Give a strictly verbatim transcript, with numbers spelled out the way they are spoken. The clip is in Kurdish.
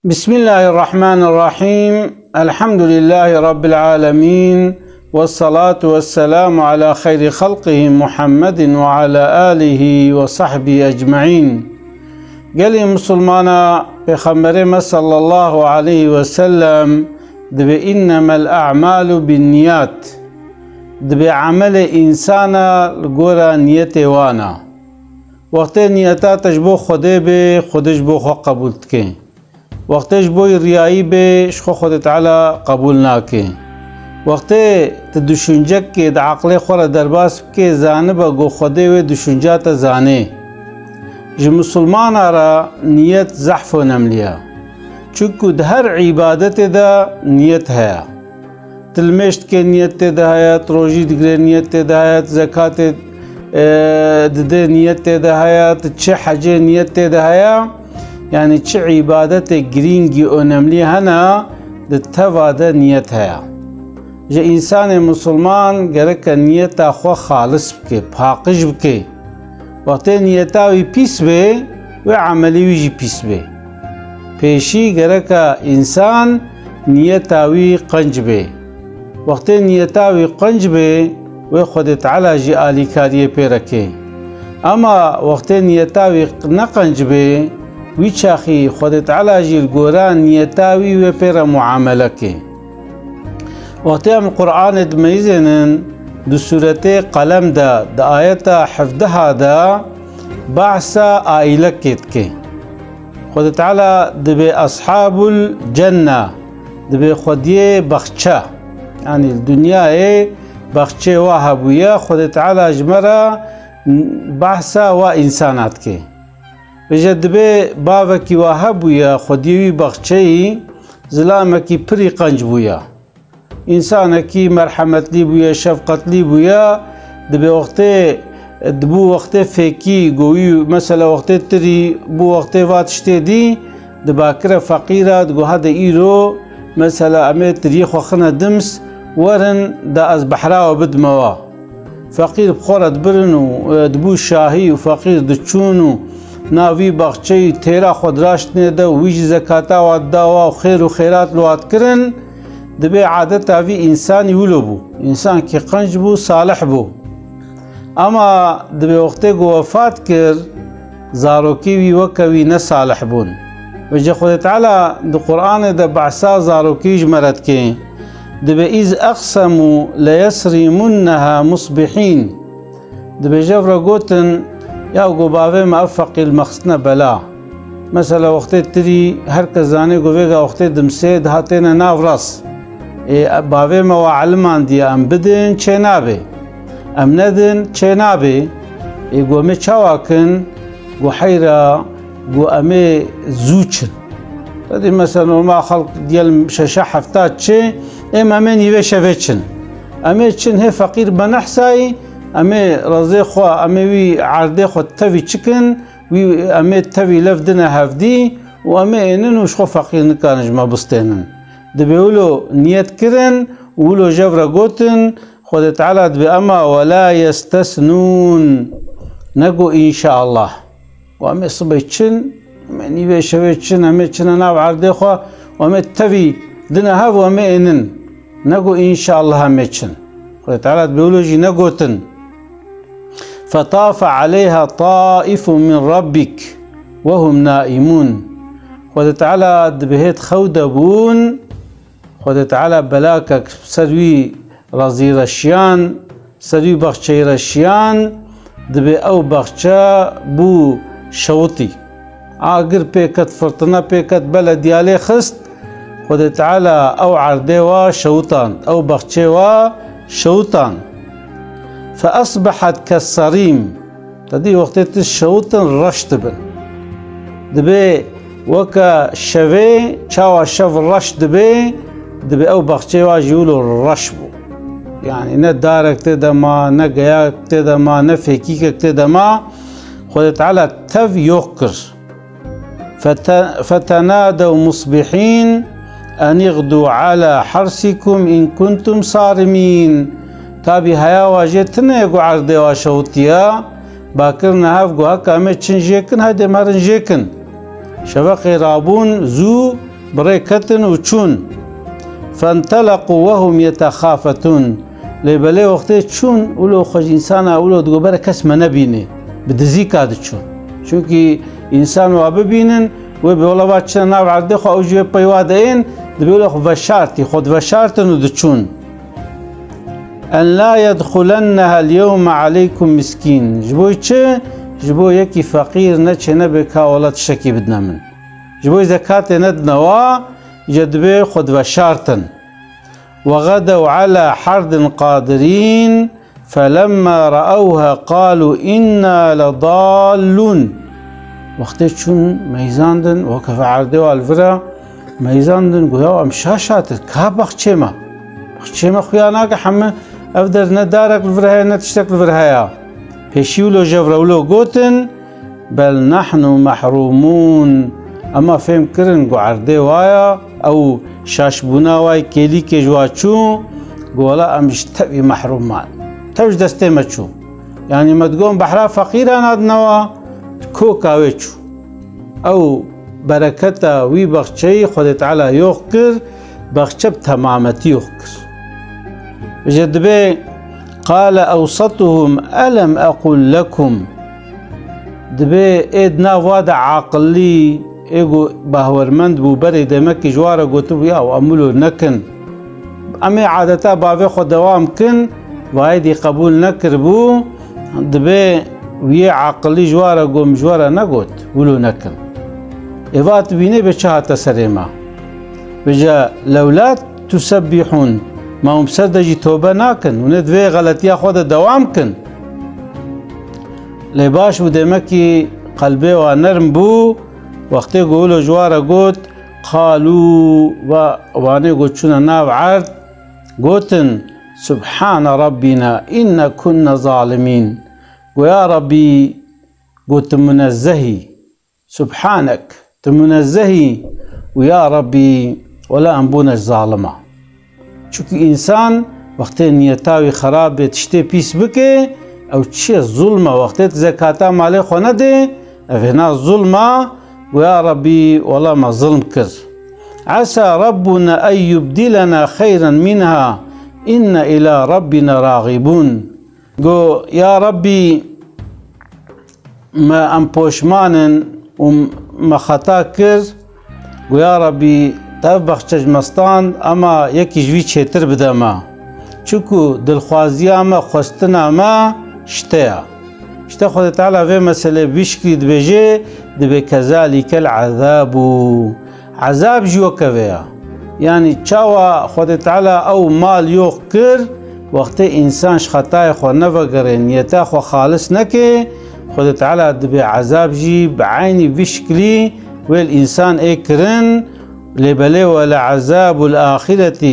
بسم الله الرحمن الرحيم. الحمد لله رب العالمين. والصلاة والسلام على خير خلقه محمد وعلى آله وصحبه أجمعين. Gelê Musulmana, Pêxemberê me sallallahu aleyhi ve sellem dibê, "إنما الأعمال بالنيات." Dibê emelê însana li gora niyetê wan e. Wextê niyeta te ji bo Xwedê bê, Xwedê ji bo xwe qebûl dike. Wextê ji bo riyayî bê, ji xwe Xwedê Teala qebûl nake. Wextê tu düşüncekê di eqlê xwe re derbas bikê, zanibe ku Xwedê wê düşünca te zanê. Ji misilmana re niyet zehf önemli ye. Çunku di her îbadetê de niyet heye. Tu limêj dikê, niyet tê de heye, tu rojî digirê, niyet tê de heye, tu zekatê, e, didê, niyet tê de heye, tu çi hecê, niyet tê de heye. Yanî çi îbadetê girîngî, önemlî hene, di teva de niyet heye. Ji însanê misilman gereke niyeta xwe xalis bike, paqij bike. Wextê niyeta wî pîs bê, wê emelê wî jî pîs bê. Pêşî gereka însan niyeta wî qenc bê. Wextê niyeta wî qenc bê, wê Xwedê Teala jî alîkariyê pê re kê. Ema wextê niyeta wî ne qenc bê, wî çaxî Xwedê Teala jî li gora niyeta wî wê pê re muamele kê. Wextê em Qur'anê dimeyizênin, di sûretê Qelem de, di ayeta hevdeha de behsa aîlekê dike. Xwedê Teala dibê Eshabul Cenne, dibê xwediyê baxçe. Yanî li dinyayê baxçeyê wa hebûye, Xwedê Teala ji me re behsa wa însana dike. Vêje dibê bavekî wa hebûye, xwediyê wî baxçeyî zilamekî pirî qenc bûye. Însanekî merhemetlî bûye, şefqetlî bûye, dibê wextê, dibû wextê fêkî, go wî mesela wextê tirî, bû wextê va tiştê dî, dibakire feqîra, digo hede îro, mesela em ê tiriyê xwe xine dims, werin da ez behra we bidime wa. Feqîr bi xwe re dibirin û, e, dibû şahî û feqîr diçûn û nav vî baxçeyî têra xwe diraştine de û wî jî zekata wa dida wa û xêr û xêrat li wa dikirin, dibê adeta vî însanî wilo bû. Însankî qenc bû, salih bû. Ema dibê wextê ku wefat kir, zarokê wî weke wî ne salih bûn. Vêce Xwedê Teala di Qur'anê de behsa zarokê ji me re dike. Dibê, "إذ أقسموا ليصرمنها مصبحين." Dibê ji hev re gotin, "Ya go bavê me ev feqîr me xistine bela." Mesela wextê tirî her kes zanê ku vêga wextê dimsê dihatêne nav rast. Ê, bavê me wa elimandiye, em bidin çê nabe. Em nedin çê nabe. Ê, go em ê çawa kin? Go heyra, go em ê zû çin. Te dî mesela normal xelk diyelim şeşe hefta çê, êm em ê nîvê şevê çin. Em ê çin hê feqîr benehsayî, em ê rezê xwe, em ê wî erdê xwe tevî çikin, wî em ê tevî lev dine hevdî û em ê ênin û ji xwe feqîr nikarin ji me bistênin. Dibê wilo niyet kirin û wilo jev re gotin, Xwedê Teala dibê ema ولا يستثنون. Nego înşaallah. Û em ê sibê çin, em ê nîvê şevê çin, em ê çine nav erdê xwe û em ê tevî dine hev û em ê ênin. Nego înşaallah em ê çin. Xwedê Teala dibê wilo jî negotin. فطاف عليها طائف من ربك وهم نائمون. Xwedê Teala dibê hêt xew de bûn, Xwedê Teala belakek ser wî razî re şiyan, ser wî baxçeyî re şiyan, dibê ew baxçe bû şewitî. Agir pê ket, firtine pê ket, bele diyalê xist, Xwedê Teala ew erdê wa şewitand, ew baxçê wa şewitand. فأصبحت كالصريم. Te dî wextê tu şewitin reş dibin. Dibê weke şevê, çawa şev reş dibê, dibê ew baxçeyê wa jî wilo reş bû. Yanî ne darek tê de ma, ne geyayek tê de ma, ne fêkîkek tê de ma. Xwedê Teala tev yox kir. Fete-, fetenâdew musbihîn en îxdû alâ hersîkum in kuntum sarîmîn. Tabî heya wa jê tune ye ku erdê wa şewitiye, bakirine hev ku heke em ê çin jê kin, heydê em herin jê kin. Şeveqê rabûn zû Bi rê ketin û çûn. فانطلقوا وهم يتخافتون. Lê belê wextê çûn, wilo xwe ji însana wilo digot, bere kes me nebîne. Bi dizîka diçûn. Çunkî însan wa bibînin, wê bê wela va çine nav erdê xwe, ew jî wê pey wa de ên, dibê wilo xwe veşartî, xwe diveşartin û diçûn. أن لا يدخلنها اليوم عليكم مسكين. Ji bo çi? Ji bo yekî feqîr neçê nebe ka wela tiştekî bidine min. Ji bo zekatê nedine wa, ji dibê xwe diveşartin. وغدوا على حرد قادرين فلما رأوها قالوا إنا لضالون. Wextê çûn meyzandin, weke ve erdê wa li vira meyzandin, goya em şaş hatin, ka baxçê me. Baxçê me xuya nake, heme ev der ne darek li vir heye, ne tiştek li vir heye. Pêşî wilo jevre wilo gotin, بل نحن محرومون. Ema fêm kirin ku erdê waya, ew şaşbûna wayê kêlîkê ji wa çû, ku wela em ji tevî mehrûman. Tev ji destê me çû. Yanî me digot behra feqîran hatine wa, koka wê çû. Ew bereketa wî baxçeyî Xwedê Teala yox kir, baxçe bi temametî yox kir. Ji dibê قال أوسطهم ألم أقل لكم. Dibê ê di nav wa de aqilî, ê ku bahwermend bû, berê demekî ji wa re gotibû, ya em wilo nekin. Em ê adeta bavê xwe dewam kin, vayê dî qebûl nekiribû, dibê wiyê aqilî ji wa re got, min ji we re negot, wilo nekin. Êva tu bînê bê çi hate serê me. Bêje, لولا تسبحون. Ma hûn bi ser de jî tobe nakin? Hûn ê di vê xeletiya xwe de dewam kin? Lê baş bû, demekî qelbê wa nerm bû, wextê ku wilo ji wa re got, قالوا, va, wanê ku çûne nav erd, gotin, سبحان ربنا إنا كنا ظالمين. Go ya Rabbî, go tu munezzeh î. Subhanek, tu munezzeh î û ya Rabbî, wela em bûne zalima. Çunkî însan wextê niyeta wî xerab bê, tiştê pîs bike, ew çi ye? Zulm e. Wextê tu zekata malê xwe nedê, ev hêna zulm e, û ya Rabbî, wela me zulm kir. عسى ربنا أن يبدلنا خيرا منها إنا إلى ربنا راغبون. Go, ya Rabbî, me, em poşman in û me xeta kir. Go ya Rabbî, tev baxçe ji me stand, ema yekî ji vî çêtir bide me. Çunku dilxwaziya me, xwestina me ji te ye. Ji te Xwedê Teala vê meselê bi vî şiklî dibêje, dibê كذلك العذاب. Ezab jî weke vê ya. Yanî çawa Xwedê Teala ew mal yox kir, wextê însan ji xetayê xwe nevegerê, niyeta xwe xalis neke, Xwedê Teala dibê ezab jî bi eynî vî şiklî wê li însan ê kirin, lê belê ولعذاب الآخرة